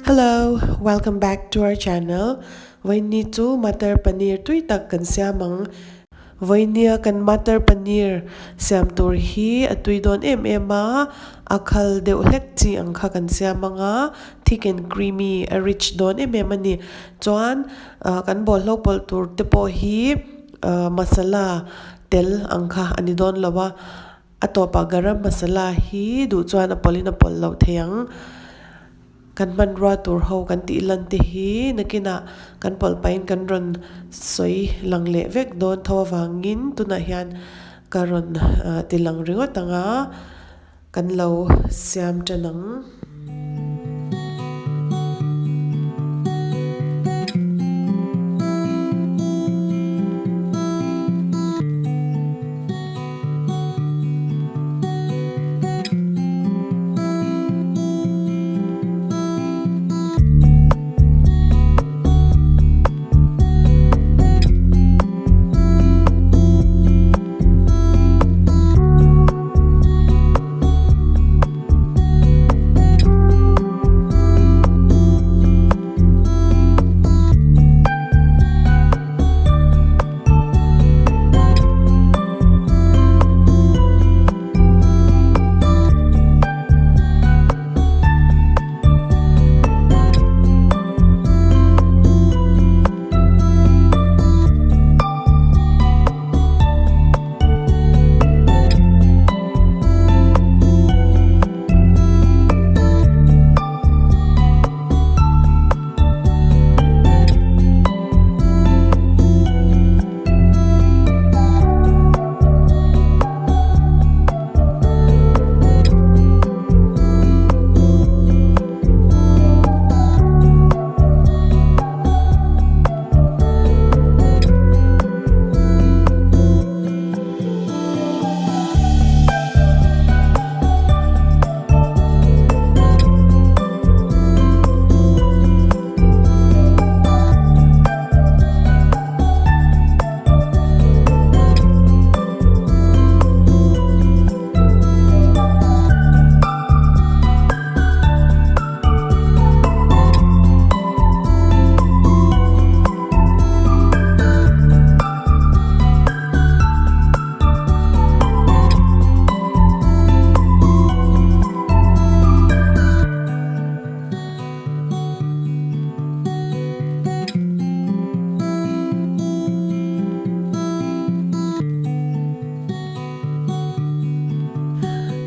Hello, welcome back to our channel. Vawiini chu matar paneer tui tak kan siam ang. Vawiinia kan matar paneer siam tur hi a tui dawn em em a, a khal deuh hlek chi ang kha kan siam ang a, thick and creamy a rich dawn em em a ni. Chuan kan bawlhlo pawlh tur te pawh hi masala tel ang kha a ni dawn lo a. A tawpah garam masala hi duh chuan a pawlhin a pawlh loh thei ang. Kan hmanrua tur ho kan tih lan te hi nakinah kan pawlh pahin kan rawn sawi lang leh vek dawn tho avangin tunah hian ka rawn ti lang ringawt ang a, kan lo siam tan ang.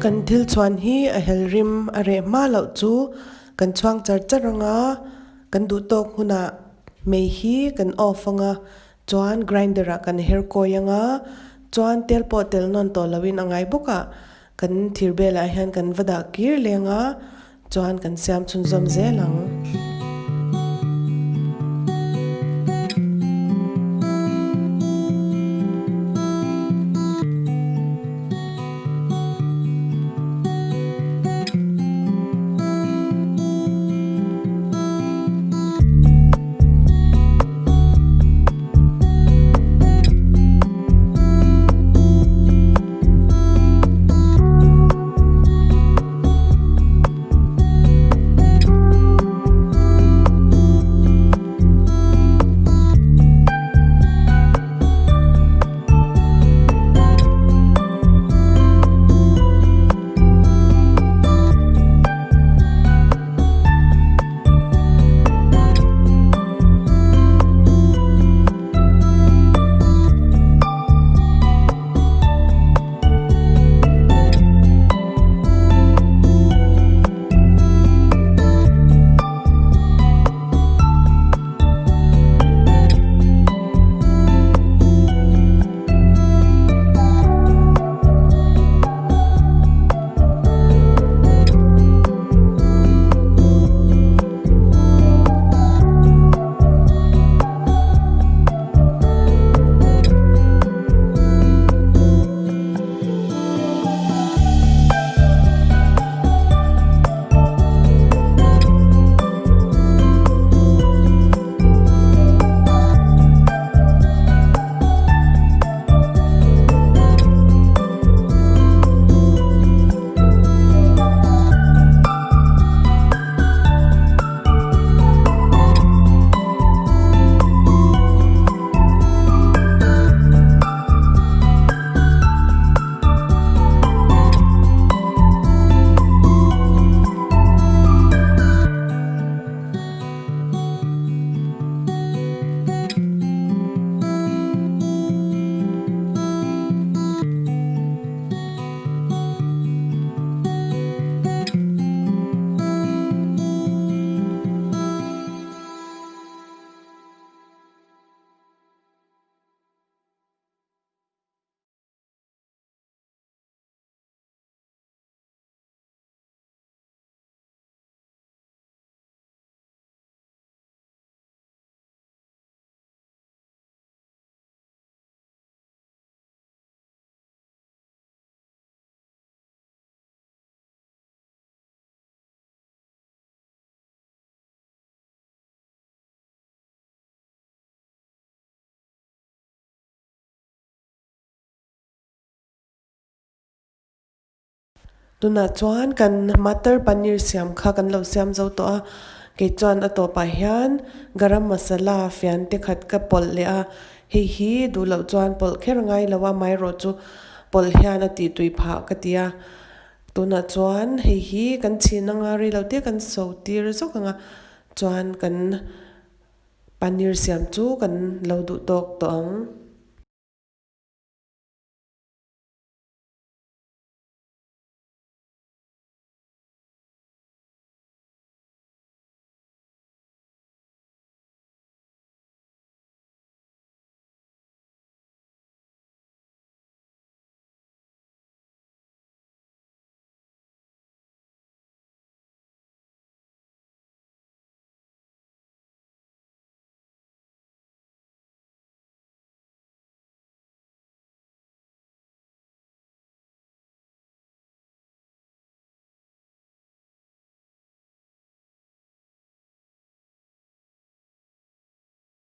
Kan thil chhuan hi a hel rim a reh hma loh chu kan chhuang char char ang a, kan duh tawk hunah mei hi kan off ang a, chuan grinder ah kan her kawi ang a, chuan tel pawh tel nawn tawh loin a ngai bawk a, kan thir belah hian kan va dah kir leng a. Chuan kan siam chhunzawm zel ang. Tunah chuan kan matar paneer siam kha kan lo siam zo tawh a, kei chuan a tawpah hian garam masala fian te khat ka pawlh leh a, hei hi duh loh chuan pawlh kher ngai lo a, amaherawh chu pawlh hian a tih tui phah ka ti a. Tunah chuan hei hi kan chhin anga rei lo te kan so tir zawk anga chuan kan paneer siam chu kan lo duh tawk tawh ang.